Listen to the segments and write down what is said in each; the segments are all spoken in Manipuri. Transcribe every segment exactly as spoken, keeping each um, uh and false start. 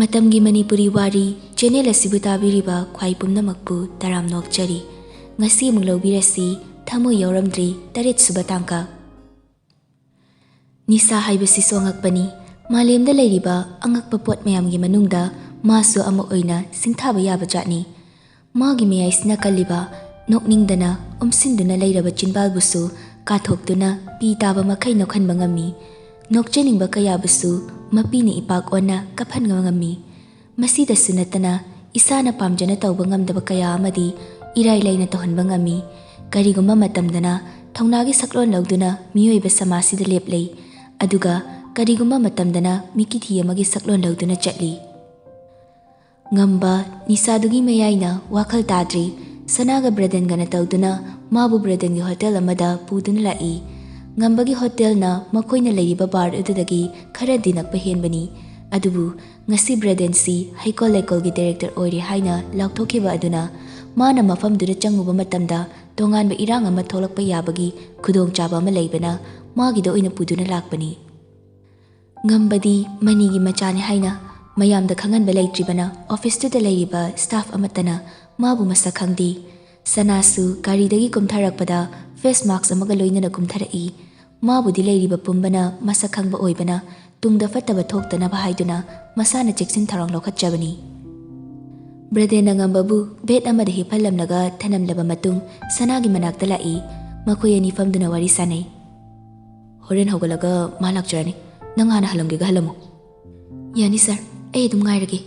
ꯃꯇꯝꯒꯤ ꯃꯅꯤꯄꯨꯔꯤ ꯋꯥꯔꯤ ꯆꯦꯅꯦꯜ ꯑꯁꯤꯕꯨ ꯇꯥꯕꯤꯔꯤꯕ ꯈ꯭ꯋꯥꯏ ꯄꯨꯝꯅꯃꯛꯄꯨ ꯇꯔꯥꯝ ꯅꯣꯛꯆꯔꯤ꯫ ꯉꯁꯤ ꯑꯃꯨꯛ ꯂꯧꯕꯤꯔꯁꯤ, ꯊꯃꯣꯏ ꯌꯥꯎꯔꯝꯗ꯭ꯔꯤ, ꯇꯔꯦꯠ ꯁꯨꯕ ꯇꯥꯡꯀꯛ꯫ ꯅꯤꯁꯥ ꯍꯥꯏꯕꯁꯤꯁꯨ ꯑꯉꯛꯄꯅꯤ꯫ ꯃꯥꯂꯦꯝꯗ ꯂꯩꯔꯤꯕ ꯑꯉꯛꯄ ꯄꯣꯠ ꯃꯌꯥꯝꯒꯤ ꯃꯅꯨꯡꯗ ꯃꯥꯁꯨ ꯑꯃ ꯑꯣꯏꯅ ꯁꯤꯡꯊꯥꯕ ꯌꯥꯕ ꯖꯥꯠꯅꯤ꯫ ꯃꯥꯒꯤ ꯃꯌꯥꯏꯁꯤꯅ ꯀꯜꯂꯤꯕ, ꯅꯣꯛꯅꯤꯡꯗꯅ ꯎꯝꯁꯤꯟꯗꯨꯅ ꯂꯩꯔꯕ ꯆꯤꯟꯕꯥꯜꯕꯨꯁꯨ ꯀꯥꯊꯣꯛꯇꯨꯅ ꯄꯤ ꯇꯥꯕ ꯃꯈꯩ ꯅꯣꯛꯍꯟꯕ ꯉꯝꯃꯤ꯫ ꯅꯣꯛꯆꯅꯤꯡꯕ ꯀꯌꯥꯕꯨꯁꯨ ꯃꯄꯤꯅ ꯏꯄꯥꯛ ꯑꯣꯟꯅ ꯀꯞꯍꯟꯕ ꯉꯝꯃꯤ꯫ ꯃꯁꯤꯗꯁꯨ ꯅꯠꯇꯅ ꯏꯁꯥꯅ ꯄꯥꯝꯖꯅ ꯇꯧꯕ ꯉꯝꯗꯕ ꯀꯌꯥ ꯑꯃꯗꯤ ꯏꯔꯥꯏ ꯂꯥꯏꯅ ꯇꯧꯍꯟꯕ ꯉꯝꯃꯤ꯫ ꯀꯔꯤꯒꯨꯝꯕ ꯃꯇꯝꯗꯅ ꯊꯧꯅꯥꯒꯤ ꯁꯛꯂꯣꯟ ꯂꯧꯗꯨꯅ ꯃꯤꯑꯣꯏꯕ ꯁꯃꯥꯖꯁꯤꯗ ꯂꯦꯞꯂꯩ, ꯑꯗꯨꯒ ꯀꯔꯤꯒꯨꯝꯕ ꯃꯇꯝꯗꯅ ꯃꯤꯀꯤꯊꯤ ꯑꯃꯒꯤ ꯁꯛꯂꯣꯟ ꯂꯧꯗꯨꯅ ꯆꯠꯂꯤ꯫ ꯉꯝꯕ ꯅꯤꯁꯥꯗꯨꯒꯤ ꯃꯌꯥꯏꯅ ꯋꯥꯈꯜ ꯇꯥꯗ꯭ꯔꯤ꯫ ꯁꯅꯥꯒ ꯕ꯭ꯔꯗꯟꯒꯅ ꯇꯧꯗꯨꯅ ꯃꯥꯕꯨ ꯕ꯭ꯔꯗꯟꯒꯤ ꯍꯣꯇꯦꯜ ꯑꯃꯗ ꯄꯨꯗꯨꯅ ꯂꯥꯛꯏ꯫ ꯉꯝꯕꯒꯤ ꯍꯣꯇꯦꯜꯅ ꯃꯈꯣꯏꯅ ꯂꯩꯔꯤꯕ ꯕꯥꯔ ꯑꯗꯨꯗꯒꯤ ꯈꯔꯗꯤ ꯅꯛꯄ ꯍꯦꯟꯕꯅꯤ꯫ ꯑꯗꯨꯕꯨ ꯉꯁꯤ ꯕ꯭ꯔꯗꯟꯁꯤ ꯍꯩꯀꯣꯜ ꯂꯩꯀꯣꯜꯒꯤ ꯗꯥꯏꯔꯦꯛꯇꯔ ꯑꯣꯏꯔꯦ ꯍꯥꯏꯅ ꯂꯥꯎꯊꯣꯛꯈꯤꯕ ꯑꯗꯨꯅ ꯃꯥꯅ ꯃꯐꯝꯗꯨꯗ ꯆꯪꯉꯨꯕ ꯃꯇꯝꯗ ꯇꯣꯉꯥꯟꯕ ꯏꯔꯥꯡ ꯑꯃ ꯊꯣꯛꯂꯛꯄ ꯌꯥꯕꯒꯤ ꯈꯨꯗꯣꯡꯆꯥꯕ ꯑꯃ ꯂꯩꯕꯅ ꯃꯥꯒꯤꯗ ꯑꯣꯏꯅ ꯄꯨꯗꯨꯅ ꯂꯥꯛꯄꯅꯤ꯫ ꯉꯝꯕꯗꯤ ꯃꯅꯤꯒꯤ ꯃꯆꯥꯅꯤ ꯍꯥꯏꯅ ꯃꯌꯥꯝꯗ ꯈꯪꯍꯟꯕ ꯂꯩꯇ꯭ꯔꯤꯕꯅ ꯑꯣꯐꯤꯁꯇꯨꯗ ꯂꯩꯔꯤꯕ ꯁ꯭ꯇꯥꯐ ꯑꯃꯠꯇꯅ ꯃꯥꯕꯨ ꯃꯁꯛ ꯈꯪꯗꯦ꯫ ꯁꯅꯥꯁꯨ ꯒꯥꯔꯤꯗꯒꯤ ꯀꯨꯝꯊꯔꯛꯄꯗ ꯐꯦꯁ ꯃꯥꯛꯁ ꯑꯃꯒ ꯂꯣꯏꯅꯅ ꯀꯨꯝꯊꯔꯛꯏ꯫ ꯃꯥꯕꯨꯗꯤ ꯂꯩꯔꯤꯕ ꯄꯨꯝꯕꯅ ꯃꯁꯛ ꯈꯪꯕ ꯑꯣꯏꯕꯅ ꯇꯨꯡꯗ ꯐꯠꯇꯕ ꯊꯣꯛꯇꯅꯕ ꯍꯥꯏꯗꯨꯅ ꯃꯁꯥꯅ ꯆꯦꯛꯁꯤꯟ ꯊꯧꯔꯥꯡ ꯂꯧꯈꯠꯆꯕꯅꯤ꯫ ꯕ꯭ꯔꯗꯦꯟꯅ ꯉꯝꯕꯕꯨ ꯕꯦꯗ ꯑꯃꯗ ꯍꯤꯞꯍꯜꯂꯝꯂꯒ ꯊꯅꯝꯂꯕ ꯃꯇꯨꯡ ꯁꯅꯥꯒꯤ ꯃꯅꯥꯛꯇ ꯂꯥꯛꯏ꯫ ꯃꯈꯣꯏ ꯑꯅꯤ ꯐꯝꯗꯨꯅ ꯋꯥꯔꯤ ꯁꯥꯅꯩ꯫ "ꯍꯣꯔꯦꯟ ꯍꯧꯒꯠꯂꯒ ꯃꯥ ꯂꯥꯛꯆꯔꯅꯤ꯫ ꯅꯪ ꯍꯥꯟꯅ ꯍꯜꯂꯝꯒꯦꯒ ꯍꯜꯂꯝꯃꯣ꯫" "ꯌꯥꯅꯤ ꯁꯥꯔ, ꯑꯩ ꯑꯗꯨꯝ ꯉꯥꯏꯔꯒꯦ꯫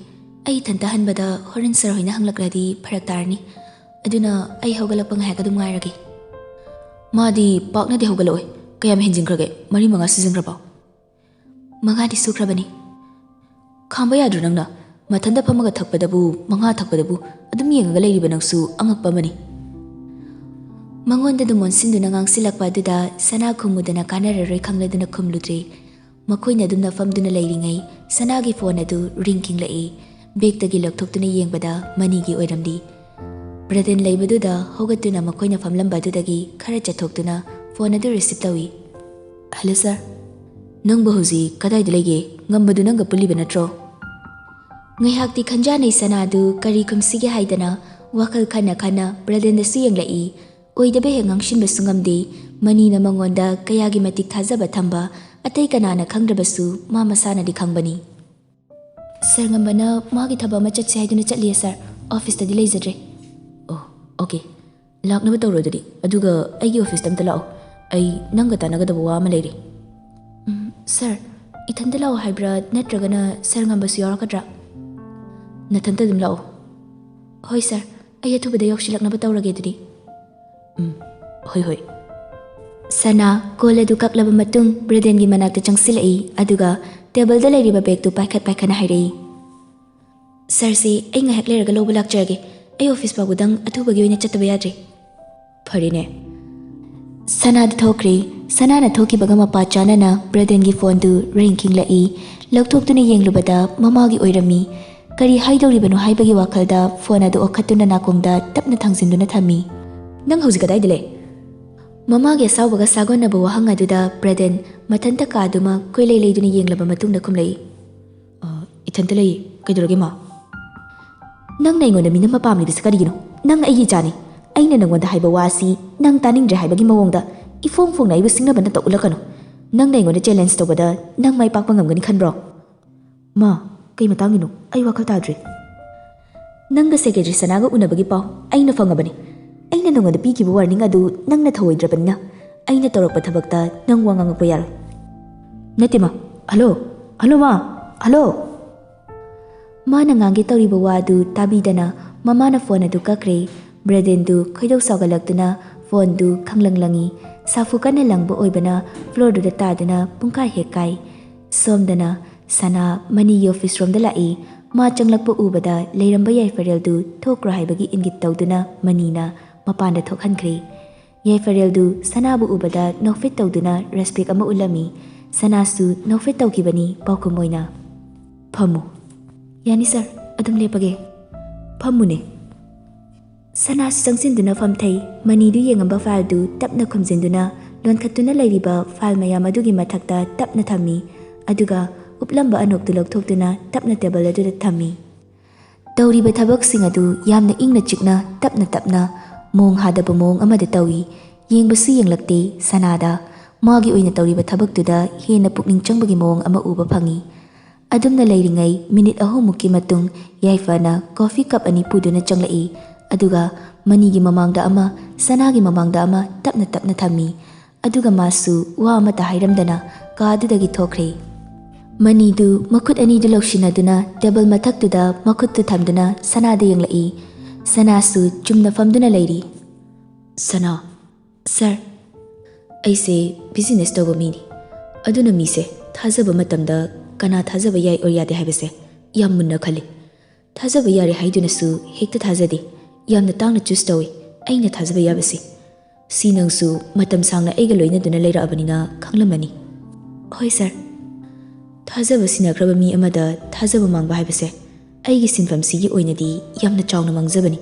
ꯑꯩ ꯏꯊꯟꯇ ꯍꯟꯕꯗ ꯍꯣꯔꯦꯟ ꯁꯥꯔ ꯍꯣꯏꯅ ꯍꯪꯂꯛꯂꯗꯤ ꯐꯔꯛ ꯇꯥꯔꯅꯤ꯫ ꯑꯗꯨꯅ ꯑꯩ ꯍꯧꯒꯠꯂꯛꯄ ꯉꯥꯏꯍꯥꯛ ꯑꯗꯨꯝ ꯉꯥꯏꯔꯒꯦ꯫" "ꯃꯥꯗꯤ ꯄꯥꯛꯅꯗꯤ ꯍꯧꯒꯠꯂꯛꯑꯣꯏ꯫ ꯀꯌꯥꯝ ꯍꯦꯟꯖꯤꯟꯈ꯭ꯔꯒꯦ? ꯃꯔꯤ ꯃꯉꯥ ꯁꯨꯖꯤꯟꯈ꯭ꯔꯕꯣ?" "ꯃꯉꯥꯗꯤ ꯁꯨꯈ꯭ꯔꯕꯅꯤ꯫" "ꯈꯥꯝꯕ ꯌꯥꯗ꯭ꯔꯣ ꯅꯪꯅ? ꯃꯊꯟꯇ ꯐꯝꯃꯒ ꯊꯛꯄꯗꯕꯨ, ꯃꯉꯥ ꯊꯛꯄꯗꯕꯨ ꯑꯗꯨꯝ ꯌꯦꯡꯉꯒ ꯂꯩꯔꯤꯕ ꯅꯪꯁꯨ ꯑꯉꯛꯄ ꯑꯃꯅꯤ꯫" ꯃꯉꯣꯟꯗ ꯑꯗꯨꯝ ꯑꯣꯟꯁꯤꯟꯗꯨꯅ ꯉꯥꯡꯁꯤꯜꯂꯛꯄ ꯑꯗꯨꯗ ꯁꯅꯥ ꯈꯨꯝꯃꯨꯗꯅ ꯀꯥꯟꯅꯔꯔꯣꯏ ꯈꯪꯂꯗꯨꯅ ꯈꯨꯝꯂꯨꯗ꯭ꯔꯦ꯫ ꯃꯈꯣꯏꯅ ꯑꯗꯨꯝꯅ ꯐꯝꯗꯨꯅ ꯂꯩꯔꯤꯉꯩ ꯁꯅꯥꯒꯤ ꯐꯣꯟ ꯑꯗꯨ ꯔꯤꯡ ꯈꯤꯡꯂꯛꯏ꯫ ꯕꯦꯒꯇꯒꯤ ꯂꯧꯊꯣꯛꯇꯨꯅ ꯌꯦꯡꯕꯗ ꯃꯅꯤꯒꯤ ꯑꯣꯏꯔꯝꯂꯤ꯫ ꯕ꯭ꯔꯗꯦꯟ ꯂꯩꯕꯗꯨꯗ ꯍꯧꯒꯠꯇꯨꯅ ꯃꯈꯣꯏꯅ ꯐꯝꯂꯝꯕ ꯑꯗꯨꯗꯒꯤ ꯈꯔ ꯆꯠꯊꯣꯛꯇꯨꯅ ꯐꯣꯟ ꯑꯗꯨ ꯔꯤꯁꯤꯞ ꯇꯧꯏ꯫ "ꯍꯜꯂꯣ ꯁꯥꯔ꯫" "ꯅꯪꯕꯨ ꯍꯧꯖꯤꯛ ꯀꯗꯥꯏꯗ ꯂꯩꯒꯦ? ꯉꯝꯕꯗꯨ ꯅꯪꯒ ꯄꯨꯜꯂꯤꯕ ꯅꯠꯇ꯭ꯔꯣ?" ꯉꯥꯏꯍꯥꯛꯇꯤ ꯈꯟꯖꯥꯟꯅꯩ ꯁꯅꯥꯗꯨ ꯀꯔꯤ ꯈꯨꯝꯁꯤꯒꯦ ꯍꯥꯏꯗꯅ ꯋꯥꯈꯜ ꯈꯟꯅ ꯈꯟꯅ ꯕ꯭ꯔꯗꯦꯟꯗꯁꯨ ꯌꯦꯡꯂꯛꯏ꯫ ꯑꯣꯏꯗꯕ ꯍꯦꯛ ꯉꯥꯡꯁꯤꯟꯕꯁꯨ ꯉꯝꯗꯦ꯫ ꯃꯅꯤꯅ ꯃꯉꯣꯟꯗ ꯀꯌꯥꯒꯤ ꯃꯇꯤꯛ ꯊꯥꯖꯕ ꯊꯝꯕ ꯑꯇꯩ ꯀꯅꯥꯅ ꯈꯪꯗ꯭ꯔꯕꯁꯨ ꯃꯥ ꯃꯁꯥꯅꯗꯤ ꯈꯪꯕꯅꯤ꯫ ꯁꯥꯔ ꯉꯝꯕꯅ ꯃꯥꯒꯤ ꯊꯕꯛ ꯑꯃ ꯆꯠꯁꯦ ꯍꯥꯏꯗꯨꯅ ꯆꯠꯂꯤꯌꯦ ꯁꯥꯔ꯫ ꯑꯣꯐꯤꯁꯇꯗꯤ ꯂꯩꯖꯗ꯭ꯔꯦ꯫ ꯑꯣ, ꯑꯣꯀꯦ꯫ ꯂꯥꯛꯅꯕ ꯇꯧꯔꯣ ꯑꯗꯨꯗꯤ꯫ ꯑꯗꯨꯒ ꯑꯩꯒꯤ ꯑꯣꯐꯤꯁꯇ ꯑꯝꯇ ꯂꯥꯛꯑꯣ꯫ ꯑꯩ ꯅꯪꯒ ꯇꯥꯟꯅꯒꯗꯕ ꯋꯥ ꯑꯃ ꯂꯩꯔꯦ꯫ ꯎꯝ, ꯁꯥꯔ, ꯏꯊꯟꯇ ꯂꯥꯛꯑꯣ ꯍꯥꯏꯕ꯭ꯔꯥ ꯅꯠꯇ꯭ꯔꯒꯅ ꯁꯥꯔ ꯉꯝꯕꯁꯨ ꯌꯥꯎꯔꯛꯀꯗ꯭ꯔꯥ? ꯅꯊꯟꯇ ꯑꯗꯨꯝ ꯂꯥꯛꯑꯣ꯫ ꯍꯣꯏ ꯁꯥꯔ, ꯑꯩ ꯑꯊꯨꯕꯗ ꯌꯧꯁꯤꯜꯂꯛꯅꯕ ꯇꯧꯔꯒꯦ ꯑꯗꯨꯗꯤ꯫ ꯎꯝ, ꯍꯣꯏ, ꯍꯣꯏ꯫ ꯁꯅꯥ ꯀꯣꯜ ꯑꯗꯨ ꯀꯛꯂꯕ ꯃꯇꯨꯡ ꯕ꯭ꯔꯦꯗꯦꯟꯒꯤ ꯃꯅꯥꯛꯇ ꯆꯪꯁꯤꯜꯂꯛꯏ, ꯑꯗꯨꯒ ꯇꯦꯕꯜꯗ ꯂꯩꯔꯤꯕ ꯕꯦꯒꯇꯨ ꯄꯥꯏꯈꯠ ꯄꯥꯏꯈꯠꯅ ꯍꯥꯏꯔꯛꯏ, "ꯁꯥꯔꯁꯦ, ꯑꯩ ꯉꯥꯏꯍꯥꯛ ꯂꯩꯔꯒ ꯂꯧꯕ ꯂꯥꯛꯆꯔꯒꯦ꯫ ꯑꯩ ꯑꯣꯐꯤꯁ ꯐꯥꯎꯕꯗꯪ ꯑꯊꯨꯕꯒꯤ ꯑꯣꯏꯅ ꯆꯠꯇꯕ ꯌꯥꯗ꯭ꯔꯦ꯫" ꯐꯔꯦꯅꯦ꯫ ꯁꯅꯥꯗꯨ ꯊꯣꯛꯈ꯭ꯔꯦ꯫ ꯁꯅꯥꯅ ꯊꯣꯛꯈꯤꯕꯒ ꯃꯄꯥ ꯆꯥꯅꯅ ꯕ꯭ꯔꯦꯗꯦꯟꯒꯤ ꯐꯣꯟꯗꯨ ꯔꯤꯡ ꯈꯤꯡꯂꯛꯏ꯫ ꯂꯧꯊꯣꯛꯇꯨꯅ ꯌꯦꯡꯂꯨꯕꯗ ꯃꯃꯥꯒꯤ ꯑꯣꯏꯔꯝꯃꯤ꯫ ꯀꯔꯤ ꯍꯥꯏꯗꯧꯔꯤꯕꯅꯣ ꯍꯥꯏꯕꯒꯤ ꯋꯥꯈꯜꯗ ꯐꯣꯟ ꯑꯗꯨ ꯑꯣꯛꯈꯠꯇꯨꯅ ꯅꯥꯀꯣꯡꯗ ꯇꯞꯅ ꯊꯥꯡꯖꯤꯟꯗꯨꯅ ꯊꯝꯃꯤ꯫ "ꯅꯪ ꯍꯧꯖꯤꯛ ꯀꯗꯥꯏꯗ ꯂꯩ?" ꯃꯃꯥꯒꯤ ꯑꯁꯥꯎꯕꯒ ꯁꯥꯒꯣꯟꯅꯕ ꯋꯥꯍꯪ ꯑꯗꯨꯗ ꯕ꯭ꯔꯦꯗꯦꯟ ꯃꯊꯟꯇ ꯀꯥꯗꯨꯃ ꯀꯣꯏꯂꯩ ꯂꯩꯗꯨꯅ ꯌꯦꯡꯂꯕ ꯃꯇꯨꯡꯗ ꯈꯨꯝꯂꯛꯏ, "ꯑ, ꯏꯊꯟꯇ ꯂꯩꯌꯦ꯫ ꯀꯩꯗꯧꯔꯒꯦ, ꯃꯥ?" "ꯅꯪꯅ ꯑꯩꯉꯣꯟꯗ ꯃꯤꯅꯝꯕ ꯄꯥꯝꯂꯤꯕꯁꯤ ꯀꯔꯤꯒꯤꯅꯣ? ꯅꯪ ꯑꯩꯒꯤ ꯏꯆꯥꯅꯤ꯫ ꯑꯩꯅ ꯅꯪꯉꯣꯟꯗ ꯍꯥꯏꯕ ꯋꯥ ꯑꯁꯤ ꯅꯪ ꯇꯥꯅꯤꯡꯗ꯭ꯔꯦ ꯍꯥꯏꯕꯒꯤ ꯃꯑꯣꯡꯗ ꯏꯐꯣꯡ ꯐꯣꯡꯅ ꯑꯩꯕꯨ ꯁꯤꯡꯅꯕ ꯅꯠꯇ ꯎꯠꯂꯛꯀꯅꯨ꯫ ꯅꯪꯅ ꯑꯩꯉꯣꯟꯗ ꯆꯦꯂꯦꯟꯖ ꯇꯧꯕꯗ ꯅꯪ ꯃꯥꯏ ꯄꯥꯛꯄ ꯉꯝꯒꯅꯤ ꯈꯟꯕ꯭ꯔꯣ?" "ꯃꯥ, ꯀꯩ ꯃꯇꯥꯡꯒꯤꯅꯣ? ꯑꯩ ꯋꯥꯈꯜ ꯇꯥꯗ꯭ꯔꯦ꯫" "ꯅꯪꯒ ꯁꯦꯀ꯭ꯔꯦꯇꯔꯤ ꯁꯅꯥꯒ ꯎꯅꯕꯒꯤ ꯄꯥꯎ ꯑꯩꯅ ꯐꯪꯉꯕꯅꯤ꯫ ꯑꯩꯅ ꯅꯉꯣꯟꯗ ꯄꯤꯈꯤꯕ ꯋꯥꯔꯅꯤꯡ ꯑꯗꯨ ꯅꯪꯅ ꯊꯧꯑꯣꯏꯗ꯭ꯔꯕꯅꯤꯅ, ꯑꯩꯅ ꯇꯧꯔꯛꯄ ꯊꯕꯛꯇ ꯅꯪ ꯋꯥ ꯉꯥꯡꯉꯛꯄ ꯌꯥꯔꯣꯏ꯫" "ꯅꯠꯇꯦ, ꯃꯥ꯫ ꯍꯜꯂꯣ, ꯍꯜꯂꯣ, ꯃꯥ, ꯍꯜꯂꯣ!" ꯃꯥꯅ ꯉꯥꯡꯒꯦ ꯇꯧꯔꯤꯕ ꯋꯥ ꯑꯗꯨ ꯇꯥꯕꯤꯗꯅ ꯃꯃꯥꯅ ꯐꯣꯟ ꯑꯗꯨ ꯀꯛꯈ꯭ꯔꯦ꯫ ꯕ꯭ꯔꯦꯗꯦꯟꯗꯨ ꯈꯣꯏꯗꯧ ꯁꯥꯎꯒꯠꯂꯛꯇꯨꯅ ꯐꯣꯟꯗꯨ ꯈꯪꯂꯪ ꯂꯪꯉꯤ꯫ ꯁꯥꯐꯨ ꯀꯟꯅ ꯂꯪꯕ ꯑꯣꯏꯕꯅ ꯐ꯭ꯂꯣꯔꯗꯨꯗ ꯇꯥꯗꯨꯅ ꯄꯨꯡꯈꯥꯏ ꯍꯦꯛ ꯀꯥꯏ꯫ ꯁꯣꯝꯗꯅ ꯁꯅꯥ ꯃꯅꯤꯒꯤ ꯑꯣꯐꯤꯁ ꯔꯣꯝꯗ ꯂꯥꯛꯏ꯫ ꯃꯥ ꯆꯪꯂꯛꯄ ꯎꯕꯗ ꯂꯩꯔꯝꯕ ꯌꯥꯏꯐꯔꯦꯜꯗꯨ ꯊꯣꯛꯈ꯭ꯔꯣ ꯍꯥꯏꯕꯒꯤ ꯏꯪꯒꯤꯠ ꯇꯧꯗꯨꯅ ꯃꯅꯤꯅ ꯃꯄꯥꯟꯗ ꯊꯣꯛꯍꯟꯈ꯭ꯔꯦ꯫ ꯌꯥꯏꯐꯔꯦꯜꯗꯨ ꯁꯅꯥꯕꯨ ꯎꯕꯗ ꯅꯣꯛꯐꯦꯠ ꯇꯧꯗꯨꯅ ꯔꯦꯁꯄꯦꯛ ꯑꯃ ꯎꯠꯂꯝꯃꯤ꯫ ꯁꯅꯥꯁꯨ ꯅꯣꯛꯐꯦꯠ ꯇꯧꯈꯤꯕꯅꯤ ꯄꯥꯎꯈꯨꯝ ꯑꯣꯏꯅ꯫ "ꯐꯝꯃꯨ꯫" "ꯌꯥꯅꯤ ꯁꯥꯔ, ꯑꯗꯨꯝ ꯂꯦꯞꯄꯒꯦ꯫" "ꯐꯝꯃꯨꯅꯦ꯫" ꯁꯅꯥꯁꯨ ꯆꯪꯁꯤꯟꯗꯨꯅ ꯐꯝꯊꯩ꯫ ꯃꯅꯤꯗꯨ ꯌꯦꯡꯉꯝꯕ ꯐꯥꯏꯜꯗꯨ ꯇꯞꯅ ꯈꯨꯝꯖꯤꯟꯗꯨꯅ ꯂꯣꯟꯈꯠꯇꯨꯅ ꯂꯩꯔꯤꯕ ꯐꯥꯏꯜ ꯃꯌꯥꯝ ꯑꯗꯨꯒꯤ ꯃꯊꯛꯇ ꯇꯞꯅ ꯊꯝꯃꯤ꯫ ꯑꯗꯨꯒ ꯎꯞꯂꯝꯕ ꯑꯅꯣꯛꯇꯨ ꯂꯧꯊꯣꯛꯇꯨꯅ ꯇꯞꯅ ꯇꯦꯕꯜ ꯑꯗꯨꯗ ꯊꯝꯃꯤ꯫ ꯇꯧꯔꯤꯕ ꯊꯕꯛꯁꯤꯡ ꯑꯗꯨ ꯌꯥꯝꯅ ꯏꯪꯅ ꯆꯤꯛꯅ, ꯇꯞꯅ ꯇꯞꯅ, ꯃꯣꯡ ꯍꯥꯗꯕ ꯃꯑꯣꯡ ꯑꯃꯗ ꯇꯧꯏ꯫ ꯌꯦꯡꯕꯁꯨ ꯌꯦꯡꯂꯛꯇꯦ ꯁꯅꯥꯗ꯫ ꯃꯥꯒꯤ ꯑꯣꯏꯅ ꯇꯧꯔꯤꯕ ꯊꯕꯛꯇꯨꯗ ꯍꯦꯟꯅ ꯄꯨꯛꯅꯤꯡ ꯆꯪꯕꯒꯤ ꯃꯑꯣꯡ ꯑꯃ ꯎꯕ ꯐꯪꯏ꯫ ꯑꯗꯨꯝꯅ ꯂꯩꯔꯤꯉꯩ ꯃꯤꯅꯤꯠ ꯑꯍꯨꯝꯃꯨꯛꯀꯤ ꯃꯇꯨꯡ ꯌꯥꯏꯐꯅ ꯀꯣꯐꯤ ꯀꯞ ꯑꯅꯤ ꯄꯨꯗꯨꯅ ꯆꯪꯂꯛꯏ꯫ ꯑꯗꯨꯒ ꯃꯅꯤꯒꯤ ꯃꯃꯥꯡꯗ ꯑꯃ, ꯁꯅꯥꯒꯤ ꯃꯃꯥꯡꯗ ꯑꯃ ꯇꯞꯅ ꯇꯞꯅ ꯊꯝꯃꯤ꯫ ꯑꯗꯨꯒ ꯃꯥꯁꯨ ꯋꯥ ꯑꯃꯠꯇ ꯍꯥꯏꯔꯝꯗꯅ ꯀꯥ ꯑꯗꯨꯗꯒꯤ ꯊꯣꯛꯈ꯭ꯔꯦ꯫ ꯃꯅꯤꯗꯨ ꯃꯈꯨꯠ ꯑꯅꯤꯗꯨ ꯂꯧꯁꯤꯟꯅꯗꯨꯅ ꯇꯦꯕꯜ ꯃꯊꯛꯇꯨꯗ ꯃꯈꯨꯠꯇꯨ ꯊꯝꯗꯨꯅ ꯁꯅꯥꯗ ꯌꯦꯡꯂꯛꯏ꯫ ꯁꯅꯥꯁꯨ ꯆꯨꯝꯅ ꯐꯝꯗꯨꯅ ꯂꯩꯔꯤ꯫ "ꯁꯅꯥ, ꯁꯥꯔ, ꯑꯩꯁꯦ ꯕꯤꯖꯤꯅꯦꯁ ꯇꯧꯕ ꯃꯤꯅꯤ꯫ ꯑꯗꯨꯅ ꯃꯤꯁꯦ ꯊꯥꯖꯕ ꯃꯇꯝꯗ ꯀꯅꯥ ꯊꯥꯖꯕ ꯌꯥꯏ ꯑꯣꯔ ꯌꯥꯗꯦ ꯍꯥꯏꯕꯁꯦ ꯌꯥꯝ ꯃꯨꯟꯅ ꯈꯜꯂꯤ꯫ ꯊꯥꯖꯕ ꯌꯥꯔꯦ ꯍꯥꯏꯗꯨꯅꯁꯨ ꯍꯦꯛꯇ ꯊꯥꯖꯗꯦ꯫ ꯌꯥꯝꯅ ꯇꯥꯡꯅ ꯆꯨꯁ ꯇꯧꯏ ꯑꯩꯅ ꯊꯥꯖꯕ ꯌꯥꯕꯁꯤ꯫ ꯁꯤ ꯅꯪꯁꯨ ꯃꯇꯝ ꯁꯥꯡꯅ ꯑꯩꯒ ꯂꯣꯏꯅꯗꯨꯅ ꯂꯩꯔꯛꯑꯕꯅꯤꯅ ꯈꯪꯂꯝꯃꯅꯤ꯫" "ꯍꯣꯏ ꯁꯥꯔ꯫" "ꯊꯥꯖꯕ ꯁꯤꯟꯅꯈ꯭ꯔꯕ ꯃꯤ ꯑꯃꯗ ꯊꯥꯖꯕ ꯃꯥꯡꯕ ꯍꯥꯏꯕꯁꯦ ꯑꯩꯒꯤ ꯁꯤꯟꯐꯝꯁꯤꯒꯤ ꯑꯣꯏꯅꯗꯤ ꯌꯥꯝꯅ ꯆꯥꯎꯅ ꯃꯥꯡꯖꯕꯅꯤ꯫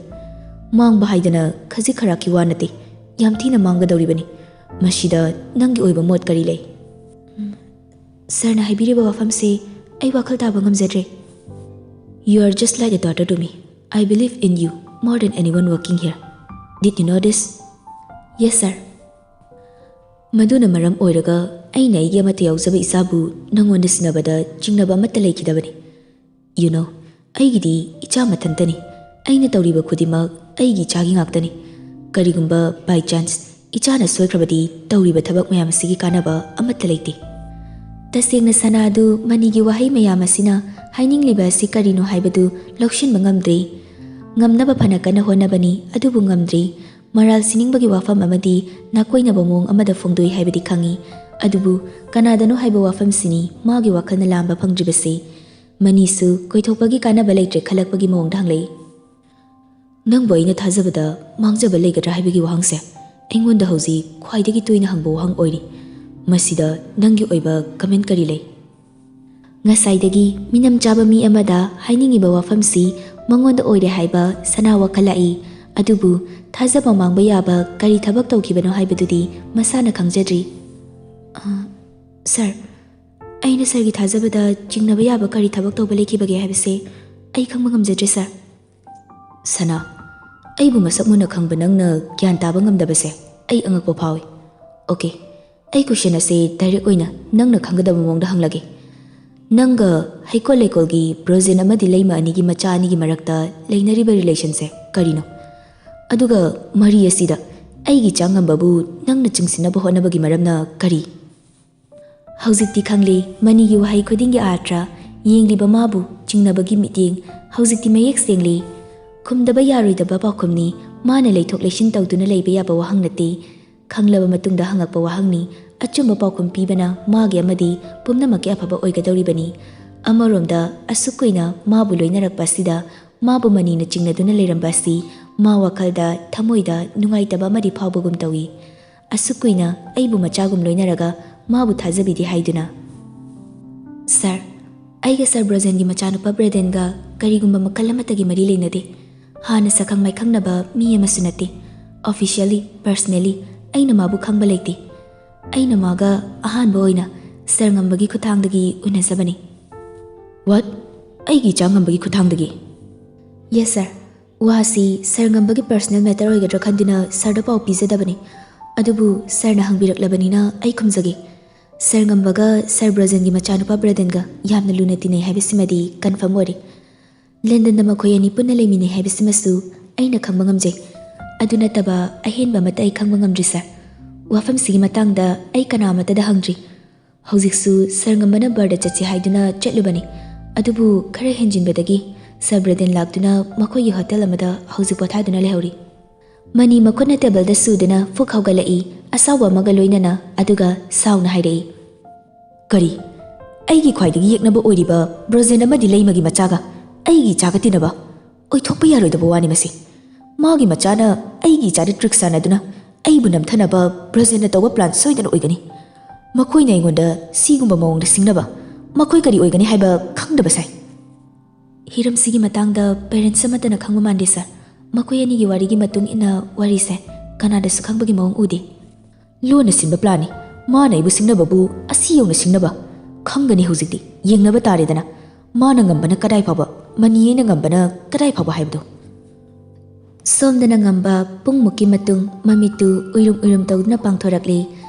ꯃꯥꯡꯕ ꯍꯥꯏꯗꯅ ꯈꯖꯤꯛ ꯈꯔꯥꯛꯀꯤ ꯋꯥ ꯅꯠꯇꯦ, ꯌꯥꯝ ꯊꯤꯅ ꯃꯥꯡꯒꯗꯧꯔꯤꯕꯅꯤ꯫ ꯃꯁꯤꯗ ꯅꯪꯒꯤ ꯑꯣꯏꯕ ꯃꯣꯠ ꯀꯔꯤ ꯂꯩ?" "ꯎꯝ, ꯁꯥꯔꯅ ꯍꯥꯏꯕꯤꯔꯤꯕ ꯋꯥꯐꯝꯁꯤ ꯑꯩ ꯋꯥꯈꯜ ꯇꯥꯕ ꯉꯝꯖꯗ꯭ꯔꯦ꯫" "You are just like a daughter to me. I believe in you more than anyone working here. Did you know this?" "Yes, sir." "ꯃꯗꯨꯅ ꯃꯔꯝ ꯑꯣꯏꯔꯒ ꯑꯩꯅ ꯑꯩꯒꯤ ꯑꯃꯠꯇ ꯌꯥꯎꯖꯕ ꯏꯆꯥꯕꯨ ꯅꯪꯉꯣꯟꯗ ꯁꯤꯟꯅꯕꯗ ꯆꯤꯡꯅꯕ ꯑꯃꯠꯇ ꯂꯩꯈꯤꯗꯕꯅꯤ꯫ You know, ꯑꯩꯒꯤꯗꯤ ꯏꯆꯥ ꯃꯊꯟꯇꯅꯤ꯫ ꯑꯩꯅ ꯇꯧꯔꯤꯕ ꯈꯨꯗꯤꯡꯃꯛ ꯑꯩꯒꯤ ꯏꯆꯥꯒꯤ ꯉꯥꯛꯇꯅꯤ꯫ ꯀꯔꯤꯒꯨꯝꯕ by chance ꯏꯆꯥꯅ ꯁꯣꯏꯈ꯭ꯔꯕꯗꯤ ꯇꯧꯔꯤꯕ ꯊꯕꯛ ꯃꯌꯥꯝ ꯑꯁꯤꯒꯤ ꯀꯥꯟꯅꯕ ꯑꯃꯠꯇ ꯂꯩꯇꯦ꯫" ꯇꯁꯦꯡꯅ ꯁꯅꯥ ꯑꯗꯨ ꯃꯅꯤꯒꯤ ꯋꯥꯍꯩ ꯃꯌꯥꯝ ꯑꯁꯤꯅ ꯍꯥꯏꯅꯤꯡꯂꯤꯕ ꯑꯁꯤ ꯀꯔꯤꯅꯣ ꯍꯥꯏꯕꯗꯨ ꯂꯧꯁꯤꯟꯕ ꯉꯝꯗ꯭ꯔꯦ꯫ ꯉꯝꯅꯕ ꯐꯅ ꯀꯟꯅ ꯍꯣꯠꯅꯕꯅꯤ, ꯑꯗꯨꯕꯨ ꯉꯝꯗ꯭ꯔꯤ꯫ ꯃꯔꯥꯜ ꯁꯤꯅꯤꯡꯕꯒꯤ ꯋꯥꯐꯝ ꯑꯃꯗꯤ ꯅꯥꯀꯣꯏꯅꯕ ꯃꯑꯣꯡ ꯑꯃꯗ ꯐꯣꯡꯗꯣꯛꯏ ꯍꯥꯏꯕꯗꯤ ꯈꯪꯏ, ꯑꯗꯨꯕꯨ ꯀꯅꯥꯗꯅꯣ ꯍꯥꯏꯕ ꯋꯥꯐꯝꯁꯤꯅꯤ ꯃꯥꯒꯤ ꯋꯥꯈꯜꯅ ꯂꯥꯝꯕ ꯐꯪꯗ꯭ꯔꯤꯕꯁꯤ꯫ ꯃꯅꯤꯁꯨ ꯀꯣꯏꯊꯣꯛꯄꯒꯤ ꯀꯥꯟꯅꯕ ꯂꯩꯇ꯭ꯔꯦ ꯈꯜꯂꯛꯄꯒꯤ ꯃꯑꯣꯡꯗ ꯍꯪꯂꯛꯏ꯫ "ꯅꯪꯕꯨ ꯑꯩꯅ ꯊꯥꯖꯕꯗ ꯃꯥꯡꯖꯕ ꯂꯩꯒꯗ꯭ꯔꯥ ꯍꯥꯏꯕꯒꯤ ꯋꯥꯍꯪꯁꯦ ꯑꯩꯉꯣꯟꯗ ꯍꯧꯖꯤꯛ ꯈ꯭ꯋꯥꯏꯗꯒꯤ ꯇꯣꯏꯅ ꯍꯪꯕ ꯋꯥꯍꯪ ꯑꯣꯏꯔꯤ꯫ ꯃꯁꯤꯗ ꯅꯪꯒꯤ ꯑꯣꯏꯕ ꯀꯃꯦꯟ ꯀꯔꯤ ꯂꯩ?" ꯉꯁꯥꯏꯗꯒꯤ ꯃꯤꯅꯝ ꯆꯥꯕ ꯃꯤ ꯑꯃꯗ ꯍꯥꯏꯅꯤꯡꯉꯤꯕ ꯋꯥꯐꯝꯁꯤ ꯃꯉꯣꯟꯗ ꯑꯣꯏꯔꯦ ꯍꯥꯏꯕ ꯁꯅꯥ ꯋꯥꯈꯜ ꯂꯥꯛꯏ꯫ ꯑꯗꯨꯕꯨ ꯊꯥꯖꯕ ꯃꯥꯡꯕ ꯌꯥꯕ ꯀꯔꯤ ꯊꯕꯛ ꯇꯧꯈꯤꯕꯅꯣ ꯍꯥꯏꯕꯗꯨꯗꯤ ꯃꯁꯥꯅ ꯈꯪꯖꯗ꯭ꯔꯤ꯫ "ꯑ, ꯁꯥꯔ, ꯑꯩꯅ ꯁꯥꯔꯒꯤ ꯊꯥꯖꯕꯗ ꯆꯤꯡꯅꯕ ꯌꯥꯕ ꯀꯔꯤ ꯊꯕꯛ ꯇꯧꯕ ꯂꯩꯈꯤꯕꯒꯦ ꯍꯥꯏꯕꯁꯦ ꯑꯩ ꯈꯪꯕ ꯉꯝꯖꯗ꯭ꯔꯦ, ꯁꯥꯔ꯫ ꯁꯅꯥ, ꯑꯩꯕꯨ ꯃꯁꯛ ꯃꯨꯟꯅ ꯈꯪꯕ ꯅꯪꯅ ꯒ꯭ꯌꯥꯟ ꯇꯥꯕ ꯉꯝꯗꯕꯁꯦ ꯑꯩ ꯑꯉꯛꯄ ꯐꯥꯎꯏ꯫ ꯑꯣꯀꯦ, ꯑꯩ ꯀꯣꯏꯁꯟ ꯑꯁꯤ ꯗꯥꯏꯔꯦꯛ ꯑꯣꯏꯅ ꯅꯪꯅ ꯈꯪꯒꯗꯕ ꯃꯑꯣꯡꯗ ꯍꯪꯂꯒꯦ꯫ ꯅꯪꯒ ꯍꯩꯀꯣꯜ ꯂꯩꯀꯣꯜꯒꯤ ꯕ꯭ꯔꯣꯖꯦꯟ ꯑꯃꯗꯤ ꯂꯩꯃ ꯑꯅꯤꯒꯤ ꯃꯆꯥ ꯑꯅꯤꯒꯤ ꯃꯔꯛꯇ ꯂꯩꯅꯔꯤꯕ ꯔꯤꯂꯦꯁꯟꯁꯦ ꯀꯔꯤꯅꯣ? ꯑꯗꯨꯒ ꯃꯔꯤ ꯑꯁꯤꯗ ꯑꯩꯒꯤ ꯏꯆꯥ ꯉꯝꯕꯕꯨ ꯅꯪꯅ ꯆꯤꯡꯁꯤꯟꯅꯕ ꯍꯣꯠꯅꯕꯒꯤ ꯃꯔꯝꯅ ꯀꯔꯤ? ꯍꯧꯖꯤꯛꯇꯤ ꯈꯪꯂꯦ, ꯃꯅꯤꯒꯤ ꯋꯥꯍꯩ ꯈꯨꯗꯤꯡꯒꯤ ꯑꯥꯔꯊ, ꯌꯦꯡꯂꯤꯕ ꯃꯥꯕꯨ ꯆꯤꯡꯅꯕꯒꯤ ꯃꯤꯠꯌꯦꯡ ꯍꯧꯖꯤꯛꯇꯤ ꯃꯌꯦꯛ ꯁꯦꯡꯂꯦ꯫ ꯈꯨꯝꯗꯕ ꯌꯥꯔꯣꯏꯗꯕ ꯄꯥꯎꯈꯨꯝꯅꯤ, ꯃꯥꯅ ꯂꯩꯊꯣꯛ ꯂꯩꯁꯤꯟ ꯇꯧꯗꯨꯅ ꯂꯩꯕ ꯌꯥꯕ ꯋꯥꯍꯪ ꯅꯠꯇꯦ꯫ ꯈꯪꯂꯕ ꯃꯇꯨꯡꯗ ꯍꯪꯉꯛꯄ ꯋꯥꯍꯪꯅꯤ꯫ ꯑꯆꯨꯝꯕ ꯄꯥꯎꯈꯨꯝ ꯄꯤꯕꯅ ꯃꯥꯒꯤ ꯑꯃꯗꯤ ꯄꯨꯝꯅꯃꯛꯀꯤ ꯑꯐꯕ ꯑꯣꯏꯒꯗꯧꯔꯤꯕꯅꯤ꯫ ꯑꯃꯔꯣꯝꯗ, ꯑꯁꯨꯛ ꯀꯨꯏꯅ ꯃꯥꯕꯨ ꯂꯣꯏꯅꯔꯛꯄ ꯑꯁꯤꯗ ꯃꯥꯕꯨ ꯃꯅꯤꯅ ꯆꯤꯡꯅꯗꯨꯅ ꯂꯩꯔꯝꯕ ꯑꯁꯤ ꯃꯥ ꯋꯥꯈꯜꯗ, ꯊꯃꯣꯏꯗ ꯅꯨꯡꯉꯥꯏꯇꯕ ꯑꯃꯗꯤ ꯐꯥꯎꯕꯒꯨꯝ ꯇꯧꯏ꯫ ꯑꯁꯨꯛ ꯀꯨꯏꯅ ꯑꯩꯕꯨ ꯃꯆꯥꯒꯨꯝ ꯂꯣꯏꯅꯔꯒ ꯃꯥꯕꯨ ꯊꯥꯖꯕꯤꯗꯦ ꯍꯥꯏꯗꯨꯅ꯫ ꯁꯥꯔ, ꯑꯩꯒ ꯁꯥꯔ ꯕ꯭ꯔꯣꯖꯦꯟꯒꯤ ꯃꯆꯥꯅꯨꯄꯥ ꯕ꯭ꯔꯦꯗꯦꯟꯒ ꯀꯔꯤꯒꯨꯝꯕ ꯃꯈꯜ ꯑꯃꯠꯇꯒꯤ ꯃꯔꯤ ꯂꯩꯅꯗꯦ꯫ ꯍꯥꯟꯅ ꯁꯛꯈꯪ ꯃꯥꯏꯈꯪꯅꯕ ꯃꯤ ꯑꯃꯁꯨ ꯅꯠꯇꯦ꯫ Officially, personally, ꯑꯩꯅ ꯃꯥꯕꯨ ꯈꯪꯕ ꯂꯩꯇꯦ꯫ ꯑꯩꯅ ꯃꯥꯒ ꯑꯍꯥꯟꯕ ꯑꯣꯏꯅ ꯁꯥꯔ ꯉꯝꯕꯒꯤ ꯈꯨꯠꯊꯥꯡꯗꯒꯤ ꯎꯅꯖꯕꯅꯤ꯫ What? ꯑꯩꯒꯤ ꯏꯆꯥ ꯉꯝꯕꯒꯤ ꯈꯨꯠꯊꯥꯡꯗꯒꯤ? Yes, sir. ꯋꯥꯁꯤ ꯁꯥꯔ ꯉꯝꯕꯒꯤ personal matter ꯑꯣꯏꯒꯗ꯭ꯔꯥ ꯈꯟꯗꯨꯅ ꯁꯥꯔꯗ ꯄꯥꯎ ꯄꯤꯖꯗꯕꯅꯤ꯫ ꯑꯗꯨꯕꯨ ꯁꯥꯔꯅ ꯍꯪꯕꯤꯔꯛꯂꯕꯅꯤꯅ ꯑꯩ ꯈꯨꯝꯖꯒꯦ꯫ ꯁꯥꯔ ꯉꯝꯕꯒ ꯁꯥꯔ ꯕ꯭ꯔꯣꯖꯦꯟꯒꯤ ꯃꯆꯥꯅꯨꯄꯥ ꯕ꯭ꯔꯦꯗꯦꯟꯒ ꯌꯥꯝꯅ ꯂꯨꯅ ꯇꯤꯟꯅꯩ ꯍꯥꯏꯕꯁꯤꯃꯗꯤ confirm ꯑꯣꯏꯔꯦ꯫ ꯂꯟꯗꯟꯗ ꯃꯈꯣꯏ ꯑꯅꯤ ꯄꯨꯟꯅ ꯂꯩꯃꯤꯟꯅꯩ ꯍꯥꯏꯕꯁꯤꯃꯁꯨ ꯑꯩꯅ ꯈꯪꯕ ꯉꯝꯖꯩ꯫ ꯑꯗꯨ ꯅꯠꯇꯕ ꯑꯍꯦꯟꯕ ꯑꯃꯠꯇ ꯑꯩ ꯈꯪꯕ ꯉꯝꯗ꯭ꯔꯤ, ꯁꯥꯔ꯫ ꯋꯥꯐꯝꯁꯤꯒꯤ ꯃꯇꯥꯡꯗ ꯑꯩ ꯀꯅꯥ ꯑꯃꯠꯇꯗ ꯍꯪꯗ꯭ꯔꯤ꯫ ꯍꯧꯖꯤꯛꯁꯨ ꯁꯥꯔ ꯉꯝꯕꯅ ꯕꯥꯔꯗ ꯆꯠꯁꯤ ꯍꯥꯏꯗꯨꯅ ꯆꯠꯂꯨꯕꯅꯤ꯫ ꯑꯗꯨꯕꯨ ꯈꯔ ꯍꯦꯟꯖꯤꯟꯕꯗꯒꯤ ꯁꯥꯔ ꯕ꯭ꯔꯦꯗꯦꯟ ꯂꯥꯛꯇꯨꯅ ꯃꯈꯣꯏꯒꯤ ꯍꯣꯇꯦꯜ ꯑꯃꯗ ꯍꯧꯖꯤꯛ ꯄꯣꯊꯥꯗꯨꯅ ꯂꯩꯍꯧꯔꯤ꯫ ꯃꯅꯤ ꯃꯈꯨꯠꯅ ꯇꯦꯕꯜꯗ ꯁꯨꯗꯨꯅ ꯐꯨꯛ ꯍꯧꯒꯠꯂꯛꯏ, ꯑꯁꯥꯎꯕ ꯑꯃꯒ ꯂꯣꯏꯅꯅ, ꯑꯗꯨꯒ ꯁꯥꯎꯅ ꯍꯥꯏꯔꯛꯏ, "ꯀꯔꯤ? ꯑꯩꯒꯤ ꯈ꯭ꯋꯥꯏꯗꯒꯤ ꯌꯦꯛꯅꯕ ꯑꯣꯏꯔꯤꯕ ꯕ꯭ꯔꯣꯖꯦꯟ ꯑꯃꯗꯤ ꯂꯩꯃꯒꯤ ꯃꯆꯥꯒ ꯑꯩꯒꯤ ꯏꯆꯥꯒ ꯇꯤꯟꯅꯕ? ꯑꯣꯏꯊꯣꯛꯄ ꯌꯥꯔꯣꯏꯗꯕ ꯋꯥꯅꯤ ꯃꯁꯤ꯫ ꯃꯥꯒꯤ ꯃꯆꯥꯅ ꯑꯩꯒꯤ ꯏꯆꯥꯗ trick ꯁꯥꯟꯅꯗꯨꯅ ꯑꯩꯕꯨ ꯅꯝꯊꯅꯕ ꯕ꯭ꯔꯣꯖꯦꯟꯅ ꯇꯧꯕ plan ꯁꯣꯏꯗꯅ ꯑꯣꯏꯒꯅꯤ꯫ ꯃꯈꯣꯏꯅ ꯑꯩꯉꯣꯟꯗ ꯁꯤꯒꯨꯝꯕ ꯃꯑꯣꯡꯗ ꯁꯤꯡꯅꯕ, ꯃꯈꯣꯏ ꯀꯔꯤ ꯑꯣꯏꯒꯅꯤ ꯍꯥꯏꯕ ꯈꯪꯗꯕ ꯁꯥꯏ꯫" ꯍꯤꯔꯝꯁꯤꯒꯤ ꯃꯇꯥꯡꯗ parents ꯑꯃꯠꯇꯅ ꯈꯪꯕ ꯃꯥꯟꯗꯦ, ꯁꯥꯔ꯫ ꯃꯈꯣꯏ ꯑꯅꯤꯒꯤ ꯋꯥꯔꯤꯒꯤ ꯃꯇꯨꯡ ꯏꯟꯅ ꯋꯥꯔꯤꯁꯦ ꯀꯅꯥꯗꯁꯨ ꯈꯪꯕꯒꯤ ꯃꯑꯣꯡ ꯎꯗꯦ꯫ ꯂꯣꯟꯅ ꯁꯤꯟꯕ planꯅꯤ꯫ ꯃꯥꯅ ꯑꯩꯕꯨ ꯁꯤꯡꯅꯕꯕꯨ ꯑꯁꯤ ꯌꯧꯅ ꯁꯤꯡꯅꯕ? ꯈꯪꯒꯅꯤ ꯍꯧꯖꯤꯛꯇꯤ, ꯌꯦꯡꯅꯕ ꯇꯥꯔꯦꯗꯅ꯫ ꯃꯥꯅ ꯉꯝꯕꯅ ꯀꯗꯥꯏ ꯐꯥꯎꯕ, ꯃꯅꯤ ꯑꯩꯅ ꯉꯝꯕꯅ ꯀꯗꯥꯏ ꯐꯥꯎꯕ ꯍꯥꯏꯕꯗꯣ꯫ ꯁꯣꯝꯗꯅ ꯉꯝꯕ ꯄꯨꯡꯃꯨꯛꯀꯤ ꯃꯇꯨꯡ ꯃꯃꯤꯠꯇꯨ ꯎꯏꯔꯨꯝ ꯎꯏꯔꯨꯝ ꯇꯧꯗꯨꯅ ꯄꯥꯡꯊꯣꯔꯛꯂꯤ꯫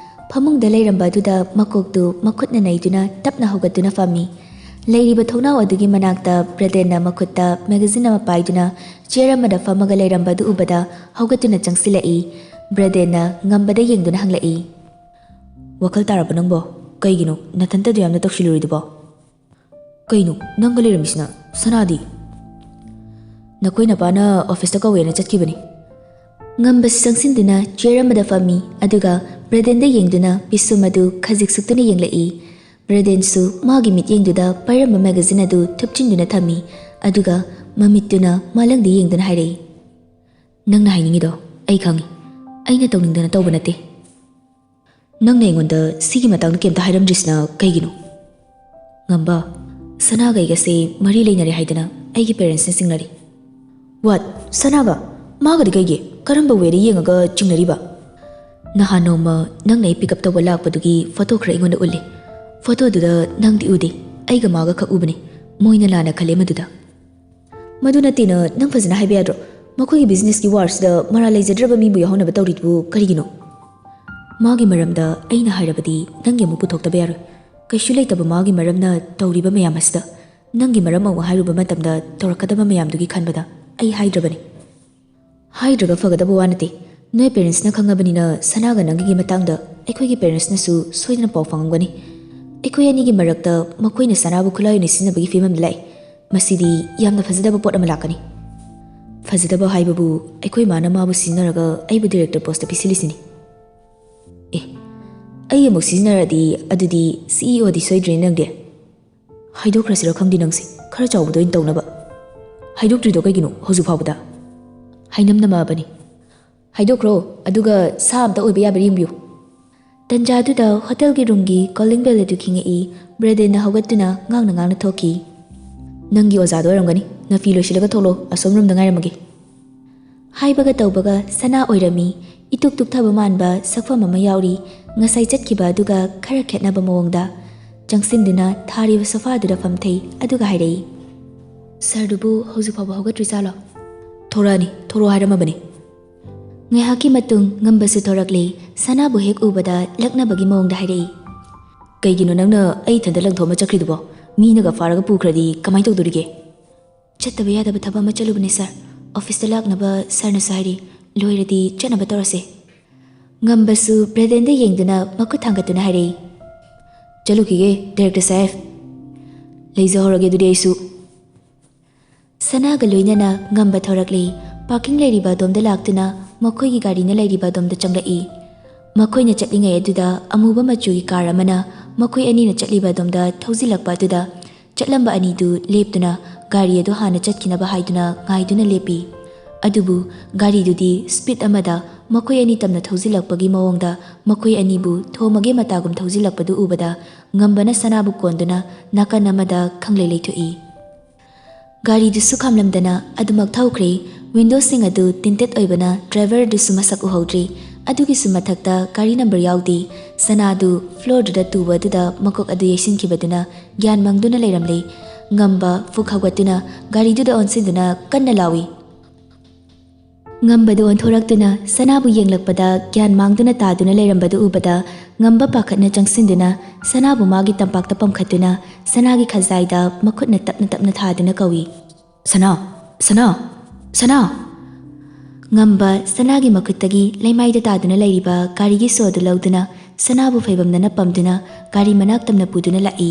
ꯐꯃꯨꯡꯗ ꯂꯩꯔꯝꯕ ꯑꯗꯨꯗ ꯃꯀꯣꯛꯇꯨ ꯃꯈꯨꯠꯅ ꯅꯩꯗꯨꯅ ꯇꯞꯅ ꯍꯧꯒꯠꯇꯨꯅ ꯐꯝꯃꯤ꯫ ꯂꯩꯔꯤꯕ ꯊꯣꯡꯅꯥꯎ ꯑꯗꯨꯒꯤ ꯃꯅꯥꯛꯇ ꯕ꯭ꯔꯗꯦꯟꯅ ꯃꯈꯨꯠꯇ ꯃꯦꯒꯥꯖꯤꯟ ꯑꯃ ꯄꯥꯏꯗꯨꯅ ꯆꯤꯌꯔ ꯑꯃꯗ ꯐꯝꯃꯒ ꯂꯩꯔꯝꯕ ꯑꯗꯨ ꯎꯕꯗ ꯍꯧꯒꯠꯇꯨꯅ ꯆꯪꯁꯤꯜꯂꯛꯏ꯫ ꯕ꯭ꯔꯗꯦꯟꯅ ꯉꯝꯕꯗ ꯌꯦꯡꯗꯨꯅ ꯍꯪꯂꯛꯏ, "ꯋꯥꯈꯜ ꯇꯥꯔꯕ ꯅꯪꯕꯣ? ꯀꯩꯒꯤꯅꯣ ꯅꯊꯟꯇ ꯑꯗꯨ ꯌꯥꯝꯅ ꯇꯧꯁꯤꯜꯂꯨꯔꯤꯗꯨꯕꯣ?" "ꯀꯩꯅꯣ ꯅꯪꯒ ꯂꯩꯔꯝꯃꯤꯁꯤꯅ? ꯁꯅꯥꯗꯤ?" "ꯅꯈꯣꯏ ꯅꯄꯥꯅ ꯑꯣꯐꯤꯁꯇ ꯀꯧꯋꯦꯅ ꯆꯠꯈꯤꯕꯅꯤ꯫" ꯉꯝꯕꯁꯤ ꯆꯪꯁꯤꯟꯗꯨꯅ ꯆꯤꯌꯔ ꯑꯃꯗ ꯐꯝꯃꯤ, ꯑꯗꯨꯒ ꯕ꯭ꯔꯗꯦꯟꯗ ꯌꯦꯡꯗꯨꯅ ꯄꯤꯁꯨꯝ ꯑꯗꯨ ꯈꯖꯤꯛ ꯁꯨꯛꯇꯨꯅ ꯌꯦꯡꯂꯛꯏ꯫ ꯕ꯭ꯔꯗꯦꯟꯁꯨ ꯃꯥꯒꯤ ꯃꯤꯠꯌꯦꯡꯗꯨꯗ ꯄꯥꯏꯔꯝꯕ ꯃꯦꯒꯥꯖꯤꯟ ꯑꯗꯨ ꯊꯨꯞꯆꯤꯟꯗꯨꯅ ꯊꯝꯃꯤ, ꯑꯗꯨꯒ ꯃꯃꯤꯠꯇꯨꯅ ꯃꯥꯂꯪꯗ ꯌꯦꯡꯗꯨꯅ ꯍꯥꯏꯔꯛꯏ, "ꯅꯪꯅ ꯍꯥꯏꯅꯤꯡꯉꯤꯗꯣ ꯑꯩ ꯈꯪꯉꯤ꯫ ꯑꯩꯅ ꯇꯧꯅꯤꯡꯗꯅ ꯇꯧꯕ ꯅꯠꯇꯦ꯫ ꯅꯪꯅ ꯑꯩꯉꯣꯟꯗ ꯁꯤꯒꯤ ꯃꯇꯥꯡꯗ ꯀꯩꯝꯇ ꯍꯥꯏꯔꯝꯗ꯭ꯔꯤꯁꯤꯅ ꯀꯩꯒꯤꯅꯣ?" "ꯉꯝꯕ, ꯁꯅꯥꯒ ꯑꯩꯒꯁꯦ ꯃꯔꯤ ꯂꯩꯅꯔꯦ ꯍꯥꯏꯗꯅ ꯑꯩꯒꯤ ꯄꯦꯔꯦꯟꯁꯅ ꯆꯤꯡꯅꯔꯤ꯫" "ꯋꯥꯠ? ꯁꯅꯥꯒ? ꯃꯥꯒꯗꯤ ꯀꯩꯒꯤ? ꯀꯔꯝꯕ ꯋꯦꯗ ꯌꯦꯡꯉꯒ ꯆꯤꯡꯅꯔꯤꯕ?" "ꯅꯍꯥꯟ ꯅꯣꯡꯃ ꯅꯪꯅ ꯑꯩ ꯄꯤꯛ ꯑꯞ ꯇꯧꯕ ꯂꯥꯛꯄꯗꯨꯒꯤ ꯐꯣꯇꯣ ꯈꯔ ꯑꯩꯉꯣꯟꯗ ꯎꯠꯂꯤ꯫ ꯐꯣꯇꯣꯗꯨꯗ ꯅꯪꯗꯤ ꯎꯗꯦ, ꯑꯩꯒ ꯃꯥꯒ ꯈꯛ ꯎꯕꯅꯤ꯫ ꯃꯣꯏꯅ ꯂꯥꯟꯅ ꯈꯜꯂꯦ ꯃꯗꯨꯗ꯫" "ꯃꯗꯨ ꯅꯠꯇꯦꯅ ꯅꯪ ꯐꯖꯅ ꯍꯥꯏꯕ ꯌꯥꯗ꯭ꯔꯣ? ꯃꯈꯣꯏꯒꯤ ꯕꯤꯖꯤꯅꯦꯁꯀꯤ ꯋꯥꯔꯁꯤꯗ ꯃꯔꯥꯜ ꯂꯩꯖꯗ꯭ꯔꯕ ꯃꯤꯕꯨ ꯌꯥꯎꯍꯟꯅꯕ ꯇꯧꯔꯤꯗꯨꯕꯨ ꯀꯔꯤꯒꯤꯅꯣ?" "ꯃꯥꯒꯤ ꯃꯔꯝꯗ ꯑꯩꯅ ꯍꯥꯏꯔꯕꯗꯤ ꯅꯪꯒꯤ ꯑꯃꯨꯛ ꯄꯨꯊꯣꯛꯇꯕ ꯌꯥꯔꯣꯏ꯫ ꯀꯩꯁꯨ ꯂꯩꯇꯕ ꯃꯥꯒꯤ ꯃꯔꯝꯅ ꯇꯧꯔꯤꯕ ꯃꯌꯥꯝ ꯑꯁꯤꯗ ꯅꯪꯒꯤ ꯃꯔꯝ ꯑꯃꯨꯛ ꯍꯥꯏꯔꯨꯕ ꯃꯇꯝꯗ ꯇꯧꯔꯛꯀꯗꯕ ꯃꯌꯥꯝꯗꯨꯒꯤ ꯈꯟꯕꯗ ꯑꯩ ꯍꯥꯏꯗ꯭ꯔꯕꯅꯤ꯫" "ꯍꯥꯏꯗ꯭ꯔꯒ ꯐꯒꯗꯕ ꯋꯥ ꯅꯠꯇꯦ꯫ ꯅꯣꯏ ꯄꯦꯔꯦꯟꯁꯅ ꯈꯪꯉꯕꯅꯤꯅ ꯁꯅꯥꯒ ꯅꯪꯒꯤꯒꯤ ꯃꯇꯥꯡꯗ ꯑꯩꯈꯣꯏꯒꯤ ꯄꯦꯔꯦꯟꯁꯅꯁꯨ ꯁꯣꯏꯗꯅ ꯄꯥꯎ ꯐꯪꯉꯝꯒꯅꯤ꯫ ꯑꯩꯈꯣꯏ ꯑꯅꯤꯒꯤ ꯃꯔꯛꯇ ꯃꯈꯣꯏꯅ ꯁꯅꯥꯕꯨ ꯈꯨꯠꯂꯥꯏ ꯑꯣꯏꯅ ꯁꯤꯖꯤꯟꯅꯕꯒꯤ ꯐꯤꯕꯝꯗ ꯂꯥꯛꯑꯦ꯫ ꯃꯁꯤꯗꯤ ꯌꯥꯝꯅ ꯐꯖꯗꯕ ꯄꯣꯠ ꯑꯃ ꯂꯥꯛꯀꯅꯤ꯫" "ꯐꯖꯗꯕ ꯍꯥꯏꯕꯕꯨ ꯑꯩꯈꯣꯏ ꯃꯥꯅ ꯃꯥꯕꯨ ꯁꯤꯖꯤꯟꯅꯔꯒ ꯑꯩꯕꯨ ꯗꯤꯔꯦꯛꯇꯔ ꯄꯣꯁꯇ ꯄꯤꯁꯤꯜꯂꯤꯁꯤꯅꯤ꯫" "ꯑꯦ, ꯑꯩ ꯑꯃꯨꯛ ꯁꯤꯖꯤꯟꯅꯔꯗꯤ ꯑꯗꯨꯗꯤ ꯁꯤ ꯏ ꯑꯣꯗꯤ ꯁꯣꯏꯗ꯭ꯔꯦꯅꯦ ꯅꯪꯗꯤ꯫" "ꯍꯥꯏꯗꯣꯛꯈ꯭ꯔꯁꯤꯔ ꯈꯪꯗꯦ ꯅꯪꯁꯦ, ꯈꯔ ꯆꯥꯎꯕꯗ ꯑꯣꯏꯅ ꯇꯧꯅꯕ꯫" "ꯍꯥꯏꯗꯣꯛꯇ꯭ꯔꯤꯗꯣ ꯀꯩꯒꯤꯅꯣ ꯍꯧꯖꯤꯛ ꯐꯥꯎꯕꯗ?" "ꯍꯥꯏꯅꯝ ꯅꯝꯃꯛꯑꯕꯅꯤ꯫" "ꯍꯥꯏꯗꯣꯛꯈ꯭ꯔꯣ, ꯑꯗꯨꯒ ꯁꯥ ꯑꯝꯇ ꯑꯣꯏꯕ ꯌꯥꯕ꯭ꯔꯥ ꯌꯦꯡꯕꯤꯌꯨ꯫" ꯇꯟꯖꯥꯗꯨꯗ ꯍꯣꯇꯦꯜꯒꯤ ꯔꯨꯝꯒꯤ ꯀꯣꯂꯤꯡ ꯕꯦꯜ ꯑꯗꯨ ꯈꯤꯡꯉꯛꯏ꯫ ꯕ꯭ꯔꯦꯗꯦꯟꯅ ꯍꯧꯒꯠꯇꯨꯅ ꯉꯥꯡꯅ ꯉꯥꯡꯅ ꯊꯣꯛꯈꯤ꯫ "ꯅꯪꯒꯤ ꯑꯣꯖꯥꯗꯣ ꯑꯣꯏꯔꯝꯒꯅꯤ꯫ ꯅꯐꯤ ꯂꯣꯏꯁꯤꯜꯂꯒ ꯊꯣꯛꯂꯣ, ꯑꯁꯣꯝ ꯔꯨꯝꯗ ꯉꯥꯏꯔꯝꯃꯒꯦ꯫" ꯍꯥꯏꯕꯒ ꯇꯧꯕꯒ ꯁꯅꯥ ꯑꯣꯏꯔꯝꯃꯤ꯫ ꯏꯇꯨꯛ ꯇꯨꯛꯊꯕ ꯃꯥꯟꯕ ꯁꯛꯐꯝ ꯑꯃ ꯌꯥꯎꯔꯤ꯫ ꯉꯁꯥꯏ ꯆꯠꯈꯤꯕ ꯑꯗꯨꯒ ꯈꯔ ꯈꯦꯠꯅꯕ ꯃꯑꯣꯡꯗ꯫ ꯆꯪꯁꯤꯟꯗꯨꯅ ꯊꯥꯔꯤꯕ ꯁꯣꯐꯥꯗꯨꯗ ꯐꯝꯊꯩ, ꯑꯗꯨꯒ ꯍꯥꯏꯔꯛꯏ, "ꯁꯥꯔꯗꯨꯕꯨ ꯍꯧꯖꯤꯛ ꯐꯥꯎꯕ ꯍꯧꯒꯠꯇ꯭ꯔꯤꯖꯥꯠꯂꯣ?" "ꯊꯣꯔꯛꯑꯅꯤ, ꯊꯣꯔꯛꯑꯣ ꯍꯥꯏꯔꯝꯃꯕꯅꯤ"꯫ ꯉꯥꯏꯍꯥꯛꯀꯤ ꯃꯇꯨꯡ ꯉꯝꯕꯁꯨ ꯊꯣꯔꯛꯂꯦ꯫ ꯁꯅꯥꯕꯨ ꯍꯦꯛ ꯎꯕꯗ ꯂꯛꯅꯕꯒꯤ ꯃꯑꯣꯡꯗ ꯍꯥꯏꯔꯛꯏ, "ꯀꯩꯒꯤꯅꯣ ꯅꯪꯅ ꯑꯩ ꯏꯊꯟꯗ ꯂꯪꯊꯣꯛꯑꯃ ꯆꯠꯈ꯭ꯔꯤꯗꯨꯕꯣ? ꯃꯤꯅꯒ ꯐꯥꯔꯒ ꯄꯨꯈ꯭ꯔꯗꯤ ꯀꯃꯥꯏꯅ ꯇꯧꯗꯣꯔꯤꯒꯦ?" "ꯆꯠꯇꯕ ꯌꯥꯗꯕ ꯊꯕꯛ ꯑꯃ ꯆꯠꯂꯨꯕꯅꯦ ꯁꯥꯔ꯫ ꯑꯣꯐꯤꯁꯇ ꯂꯥꯛꯅꯕ ꯁꯥꯔꯅꯁꯨ ꯍꯥꯏꯔꯤ꯫ ꯂꯣꯏꯔꯗꯤ ꯆꯠꯅꯕ ꯇꯧꯔꯁꯦ"꯫ ꯉꯝꯕꯁꯨ ꯕ꯭ꯔꯦꯗꯦꯟꯗ ꯌꯦꯡꯗꯨꯅ ꯃꯈꯨꯠ ꯊꯥꯡꯒꯠꯇꯨꯅ ꯍꯥꯏꯔꯛꯏ, "ꯆꯠꯂꯨꯈꯤꯒꯦ ꯗꯥꯏꯔꯦꯛꯇꯔ ꯁꯥꯍꯦꯕ꯫ ꯂꯩꯖꯍꯧꯔꯒꯦ ꯑꯗꯨꯗꯤ ꯑꯩꯁꯨ"꯫ ꯁꯅꯥꯒ ꯂꯣꯏꯅꯅ ꯉꯝꯕ ꯊꯣꯔꯛꯂꯦ꯫ ꯄꯥꯔꯀꯤꯡ ꯂꯩꯔꯤꯕ ꯑꯗꯣꯝꯗ ꯂꯥꯛꯇꯨꯅ ꯃꯈꯣꯏꯒꯤ ꯒꯥꯔꯤꯅ ꯂꯩꯔꯤꯕ ꯑꯗꯣꯝꯗ ꯆꯪꯂꯛꯏ꯫ ꯃꯈꯣꯏꯅ ꯆꯠꯂꯤꯉꯩ ꯑꯗꯨꯗ ꯑꯃꯨꯕ ꯃꯆꯨꯒꯤ ꯀꯥꯔ ꯑꯃꯅ ꯃꯈꯣꯏ ꯑꯅꯤꯅ ꯆꯠꯂꯤꯕ ꯑꯗꯣꯝꯗ ꯊꯧꯖꯤꯜꯂꯛꯄ ꯑꯗꯨꯗ ꯆꯠꯂꯝꯕ ꯑꯅꯤꯗꯨ ꯂꯦꯞꯇꯨꯅ ꯒꯥꯔꯤ ꯑꯗꯨ ꯍꯥꯟꯅ ꯆꯠꯈꯤꯅꯕ ꯍꯥꯏꯗꯨꯅ ꯉꯥꯏꯗꯨꯅ ꯂꯦꯞꯄꯤ꯫ ꯑꯗꯨꯕꯨ ꯒꯥꯔꯤꯗꯨꯗꯤ ꯁ꯭ꯄꯤꯗ ꯑꯃꯗ ꯃꯈꯣꯏ ꯑꯅꯤ ꯇꯝꯅ ꯊꯧꯖꯤꯜꯂꯛꯄꯒꯤ ꯃꯑꯣꯡꯗ ꯃꯈꯣꯏ ꯑꯅꯤꯕꯨ ꯊꯣꯝꯃꯒꯦ ꯃꯇꯥꯒꯨꯝ ꯊꯧꯖꯤꯜꯂꯛꯄꯗꯨ ꯎꯕꯗ ꯉꯝꯕꯅ ꯁꯅꯥꯕꯨ ꯀꯣꯟꯗꯨꯅ ꯅꯥꯀꯟ ꯑꯃꯗ ꯈꯪꯂꯩ ꯂꯩꯊꯣꯛꯏ꯫ ꯒꯥꯔꯤꯗꯨꯁꯨ ꯈꯥꯝꯂꯝꯗꯅ ꯑꯗꯨꯃꯛ ꯊꯧꯈ꯭ꯔꯦ꯫ ꯋꯤꯟꯗꯣꯁꯤꯡ ꯑꯗꯨ ꯇꯤꯟꯇꯦꯠ ꯑꯣꯏꯕꯅ ꯗ꯭ꯔꯥꯏꯚꯔ ꯑꯗꯨꯁꯨ ꯃꯁꯛ ꯎꯍꯧꯗ꯭ꯔꯤ꯫ ꯑꯗꯨꯒꯤꯁꯨ ꯃꯊꯛꯇ ꯒꯥꯔꯤ ꯅꯝꯕꯔ ꯌꯥꯎꯗꯦ꯫ ꯁꯅꯥꯗꯨ ꯐ꯭ꯂꯣꯔꯗꯨꯗ ꯇꯨꯕ ꯑꯗꯨꯗ ꯃꯀꯣꯛ ꯑꯗꯨ ꯌꯩꯁꯤꯟꯈꯤꯕꯗꯨꯅ ꯒ꯭ꯌꯥꯟ ꯃꯥꯡꯗꯨꯅ ꯂꯩꯔꯝꯂꯦ꯫ ꯉꯝꯕ ꯐꯨꯛ ꯍꯧꯒꯠꯇꯨꯅ ꯒꯥꯔꯤꯗꯨꯗ ꯑꯣꯟꯁꯤꯟꯗꯨꯅ ꯀꯟꯅ ꯂꯥꯎꯏ꯫ ꯉꯝꯕꯗꯨ ꯑꯣꯟꯊꯣꯔꯛꯇꯨꯅ ꯁꯅꯥꯕꯨ ꯌꯦꯡꯂꯛꯄꯗ ꯒ꯭ꯌꯥꯟ ꯃꯥꯡꯗꯨꯅ ꯇꯥꯗꯨꯅ ꯂꯩꯔꯝꯕꯗꯨ ꯎꯕꯗ ꯉꯝꯕ ꯄꯥꯈꯠꯅ ꯆꯪꯁꯤꯟꯗꯨꯅ ꯁꯅꯥꯕꯨ ꯃꯥꯒꯤ ꯇꯝꯄꯥꯛꯇ ꯄꯝꯈꯠꯇꯨꯅ ꯁꯅꯥꯒꯤ ꯈꯖꯥꯏꯗ ꯃꯈꯨꯠꯅ ꯇꯞꯅ ꯇꯞꯅ ꯊꯥꯗꯨꯅ ꯀꯧꯏ, "ꯁꯅꯥ! ꯁꯅꯥ! ꯁꯅꯥ!" ꯉꯝꯕ ꯁꯅꯥꯒꯤ ꯃꯈꯨꯠꯇꯒꯤ ꯂꯩꯃꯥꯏꯗ ꯇꯥꯗꯨꯅ ꯂꯩꯔꯤꯕ ꯒꯥꯔꯤꯒꯤ ꯁꯣ ꯑꯗꯨ ꯂꯧꯗꯨꯅ ꯁꯅꯥꯕꯨ ꯐꯩꯕꯝꯗꯅ ꯄꯝꯗꯨꯅ ꯒꯥꯔꯤ ꯃꯅꯥꯛ ꯇꯝꯅ ꯄꯨꯗꯨꯅ ꯂꯥꯛꯏ꯫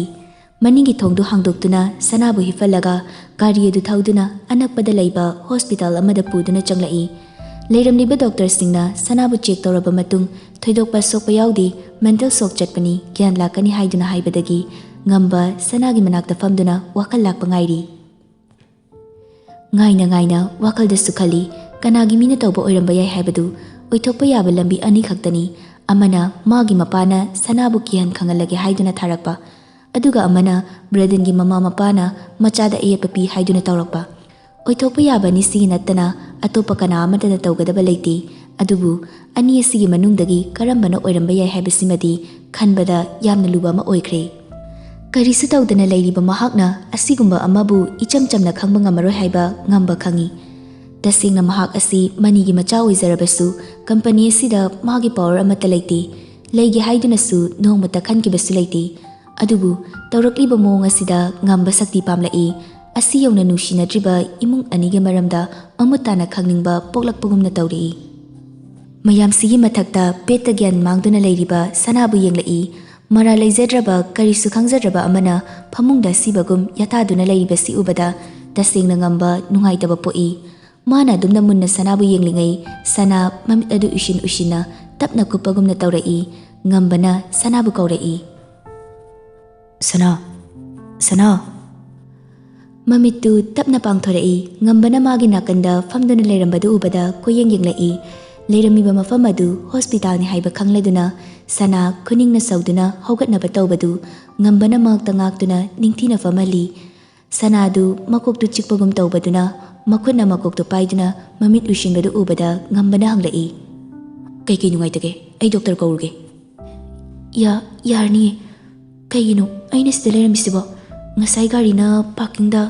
ꯃꯅꯤꯡꯒꯤ ꯊꯣꯡꯗꯨ ꯍꯥꯡꯗꯣꯛꯇꯨꯅ ꯁꯅꯥꯕꯨ ꯍꯤꯞꯍꯜꯂꯒ ꯒꯥꯔꯤ ꯑꯗꯨ ꯊꯧꯗꯨꯅ ꯑꯅꯛꯄꯗ ꯂꯩꯕ ꯍꯣꯁꯄꯤꯇꯥꯜ ꯑꯃꯗ ꯄꯨꯗꯨꯅ ꯆꯪꯂꯛꯏ꯫ ꯂꯩꯔꯝꯂꯤꯕ ꯗꯣꯛꯇꯔꯁꯤꯡꯅ ꯁꯅꯥꯕꯨ ꯆꯦꯛ ꯇꯧꯔꯕ ꯃꯇꯨꯡ ꯊꯣꯏꯗꯣꯛꯄ ꯁꯣꯛꯄ ꯌꯥꯎꯗꯦ, ꯃꯦꯟꯇꯦꯜ ꯁꯣꯛ ꯆꯠꯄꯅꯤ, ꯒ꯭ꯌꯥꯟ ꯂꯥꯛꯀꯅꯤ ꯍꯥꯏꯗꯨꯅ ꯍꯥꯏꯕꯗꯒꯤ ꯉꯝꯕ ꯁꯅꯥꯒꯤ ꯃꯅꯥꯛꯇ ꯐꯝꯗꯨꯅ ꯋꯥꯈꯜ ꯂꯥꯛꯄ ꯉꯥꯏꯔꯤ꯫ ꯉꯥꯏꯅ ꯉꯥꯏꯅ ꯋꯥꯈꯜꯗꯁꯨ ꯈꯜꯂꯤ, ꯀꯅꯥꯒꯤ ꯃꯤꯅ ꯇꯧꯕ ꯑꯣꯏꯔꯝꯕ ꯌꯥꯏ ꯍꯥꯏꯕꯗꯨ꯫ ꯑꯣꯏꯊꯣꯛꯄ ꯌꯥꯕ ꯂꯝꯕꯤ ꯑꯅꯤꯈꯛꯇꯅꯤ꯫ ꯑꯃꯅ ꯃꯥꯒꯤ ꯃꯄꯥꯅ ꯁꯅꯥꯕꯨ ꯀꯤꯍꯟ ꯈꯪꯍꯜꯂꯒꯦ ꯍꯥꯏꯗꯨꯅ ꯊꯥꯔꯛꯄ, ꯑꯗꯨꯒ ꯑꯃꯅ ꯕ꯭ꯔꯦꯗꯟꯒꯤ ꯃꯃꯥ ꯃꯄꯥꯅ ꯃꯆꯥꯗ ꯑꯌꯦꯠꯄ ꯄꯤ ꯍꯥꯏꯗꯨꯅ ꯇꯧꯔꯛꯄ꯫ ꯑꯣꯏꯊꯣꯛꯄ ꯌꯥꯕ ꯑꯅꯤꯁꯤꯒꯤ ꯅꯠꯇꯅ ꯑꯇꯣꯞꯄ ꯀꯅꯥ ꯑꯃꯠꯇꯅ ꯇꯧꯒꯗꯕ ꯂꯩꯇꯦ꯫ ꯑꯗꯨꯕꯨ ꯑꯅꯤ ꯑꯁꯤꯒꯤ ꯃꯅꯨꯡꯗꯒꯤ ꯀꯔꯝꯕꯅ ꯑꯣꯏꯔꯝꯕ ꯌꯥꯏ ꯍꯥꯏꯕꯁꯤꯃꯗꯤ ꯈꯟꯕꯗ ꯌꯥꯝꯅ ꯂꯨꯕ ꯑꯃ ꯑꯣꯏꯈ꯭ꯔꯦ꯫ ꯀꯔꯤꯁꯨ ꯇꯧꯗꯅ ꯂꯩꯔꯤꯕ ꯃꯍꯥꯛꯅ ꯑꯁꯤꯒꯨꯝꯕ ꯑꯃꯕꯨ ꯏꯆꯝ ꯆꯝꯅ ꯈꯪꯕ ꯉꯝꯃꯔꯣꯏ ꯍꯥꯏꯕ ꯉꯝꯕ ꯈꯪꯏ꯫ ꯇꯁꯦꯡꯅ ꯃꯍꯥꯛ ꯑꯁꯤ ꯃꯅꯤꯒꯤ ꯃꯆꯥ ꯑꯣꯏꯖꯔꯕꯁꯨ, ꯀꯝꯄꯅꯤ ꯑꯁꯤꯗ ꯃꯥꯒꯤ ꯄꯥꯋꯔ ꯑꯃꯠꯇ ꯂꯩꯇꯦ꯫ ꯂꯩꯒꯦ ꯍꯥꯏꯗꯨꯅꯁꯨ ꯅꯣꯡꯃꯇ ꯈꯟꯈꯤꯕꯁꯨ ꯂꯩꯇꯦ꯫ ꯑꯗꯨꯕꯨ ꯇꯧꯔꯛꯂꯤꯕ ꯃꯑꯣꯡ ꯑꯁꯤꯗ ꯉꯝꯕ ꯁꯛꯇꯤ ꯄꯥꯝꯂꯛꯏ꯫ ꯑꯁꯤ ꯌꯧꯅ ꯅꯨꯡꯁꯤꯅꯗ꯭ꯔꯤꯕ ꯏꯃꯨꯡ ꯑꯅꯤꯒꯤ ꯃꯔꯝꯗ ꯃꯃꯨꯠ ꯇꯥꯅ ꯈꯪꯅꯤꯡꯕ ꯄꯣꯛꯂꯛꯄꯒꯨꯝꯅ ꯇꯧꯔꯛꯏ꯫ ꯃꯌꯥꯝꯁꯤꯒꯤ ꯃꯊꯛꯇ ꯄꯦꯠꯇ ꯒ꯭ꯌꯥꯟ ꯃꯥꯡꯗꯨꯅ ꯂꯩꯔꯤꯕ ꯁꯅꯥꯕꯨ ꯌꯦꯡꯂꯛꯏ꯫ ꯃꯔꯥꯜ ꯂꯩꯖꯗ꯭ꯔꯕ, ꯀꯔꯤꯁꯨ ꯈꯪꯖꯗ꯭ꯔꯕ ꯑꯃꯅ ꯐꯃꯨꯡꯗ ꯑꯁꯤꯕꯒꯨꯝ ꯌꯥꯇꯥꯗꯨꯅ ꯂꯩꯔꯤꯕꯁꯤ ꯎꯕꯗ ꯇꯁꯦꯡꯅ ꯉꯝꯕ ꯅꯨꯡꯉꯥꯏꯇꯕ ꯄꯣꯛꯏ꯫ ꯃꯥꯅ ꯑꯗꯨꯝꯅ ꯃꯨꯟꯅ ꯁꯅꯥꯕꯨ ꯌꯦꯡꯂꯤꯉꯩ, ꯁꯅꯥ ꯃꯃꯤꯠ ꯑꯗꯨ ꯎꯏꯁꯤꯟ ꯎꯏꯁꯤꯟꯅ ꯇꯞꯅ ꯀꯨꯞꯄꯒꯨꯝꯅ ꯇꯧꯔꯛꯏ꯫ ꯉꯝꯕꯅ ꯁꯅꯥꯕꯨ ꯀꯧꯔꯛꯏ꯫ "ꯁꯅꯥ, ꯁꯅꯥ!" ꯃꯃꯤꯠꯇꯨ ꯇꯞꯅ ꯄꯥꯡꯊꯣꯔꯛꯏ꯫ ꯉꯝꯕꯅ ꯃꯥꯒꯤ ꯅꯥꯀꯟꯗ ꯐꯝꯗꯨꯅ ꯂꯩꯔꯝꯕꯗꯨ ꯎꯕꯗ ꯀꯣꯏꯌꯦꯡ ꯌꯦꯡꯂꯛꯏ꯫ ꯂꯩꯔꯝꯃꯤꯕ ꯃꯐꯝ ꯑꯗꯨ ꯍꯣꯁꯄꯤꯇꯥꯜꯅꯤ ꯍꯥꯏꯕ ꯈꯪꯂꯗꯨꯅ ꯁꯅꯥ ꯈꯨꯅꯤꯡꯅ ꯁꯧꯗꯨꯅ ꯍꯧꯒꯠꯅꯕ ꯇꯧꯕꯗꯨ ꯉꯝꯕꯅ ꯃꯍꯥꯛꯇ ꯉꯥꯛꯇꯨꯅ ꯅꯤꯡꯊꯤꯅ ꯐꯝꯍꯜꯂꯤ꯫ ꯁꯅꯥꯗꯨ ꯃꯀꯣꯛꯇꯨ ꯆꯤꯛꯄꯒꯨꯝ ꯇꯧꯕꯗꯨꯅ ꯃꯈꯨꯠꯅ ꯃꯀꯣꯛꯇꯨ ꯄꯥꯏꯗꯨꯅ ꯃꯃꯤꯠ ꯎꯏꯁꯤꯟꯕꯗꯨ ꯎꯕꯗ ꯉꯝꯕꯅ ꯍꯪꯂꯛꯏ, "ꯀꯩꯀꯩ ꯅꯨꯡꯉꯥꯏꯇꯒꯦ? ꯑꯩ ꯗꯣꯛꯇꯔ ꯀꯧꯔꯨꯒꯦ?" "ꯌꯥ-, ꯌꯥꯔꯅꯤꯌꯦ꯫ ꯀꯩꯒꯤꯅꯣ ꯑꯩꯅ ꯁꯤꯗ ꯂꯩꯔꯝꯃꯤꯁꯤꯕꯣ? ꯉꯁꯥꯏ ꯒꯥꯔꯤꯅ ꯄꯥꯔꯀꯤꯡꯗ꯫"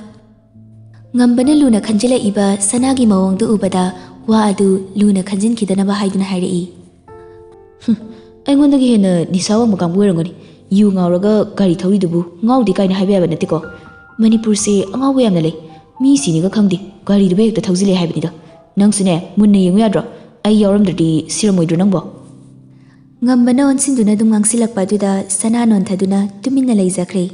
ꯉꯝꯕꯅ ꯂꯨꯅ ꯈꯟꯖꯤꯜꯂꯛꯏꯕ ꯁꯅꯥꯒꯤ ꯃꯑꯣꯡꯗꯨ ꯎꯕꯗ ꯋꯥ ꯑꯗꯨ ꯂꯨꯅ ꯈꯟꯖꯤꯟꯈꯤꯗꯅꯕ ꯍꯥꯏꯗꯨꯅ ꯍꯥꯏꯔꯛꯏ꯫ "ꯍꯨꯝ, ꯑꯩꯉꯣꯟꯗꯒꯤ ꯍꯦꯟꯅ ꯅꯤꯁꯥ ꯋꯥꯡꯕ ꯀꯥꯡꯕꯨ ꯑꯣꯏꯔꯝꯒꯅꯤ꯫ ꯌꯨ ꯉꯥꯎꯔꯒ ꯒꯥꯔꯤ ꯊꯧꯔꯤꯗꯨꯕꯨ ꯉꯥꯎꯗꯦ ꯀꯥꯏꯅ ꯍꯥꯏꯕ ꯌꯥꯕ ꯅꯠꯇꯦꯀꯣ꯫ ꯃꯅꯤꯄꯨꯔꯁꯦ ꯑꯉꯥꯎꯕ ꯌꯥꯝꯅ ꯂꯩ꯫ ꯃꯤ ꯁꯤꯅꯤꯒ ꯈꯪꯗꯦ, ꯒꯥꯔꯤꯗꯨꯕꯨ ꯍꯦꯛꯇ ꯊꯧꯖꯤꯜꯂꯦ ꯍꯥꯏꯕꯅꯤꯗ꯫ ꯅꯪꯁꯨꯅꯦ, ꯃꯨꯟꯅ ꯌꯦꯡꯉꯨ ꯌꯥꯗ꯭ꯔꯣ? ꯑꯩ ꯌꯥꯎꯔꯝꯗ꯭ꯔꯗꯤ ꯁꯤꯔꯝꯃꯣꯏꯗ꯭ꯔꯣ ꯅꯪꯕꯣ?" ꯉꯝꯕꯅ ꯑꯣꯟꯁꯤꯟꯗꯨꯅ ꯑꯗꯨꯝ ꯉꯥꯡꯁꯤꯜꯂꯛꯄ ꯑꯗꯨꯗ ꯁꯅꯥ ꯅꯣꯟꯊꯗꯨꯅ ꯇꯨꯃꯤꯟꯅ ꯂꯩꯖꯈ꯭ꯔꯦ꯫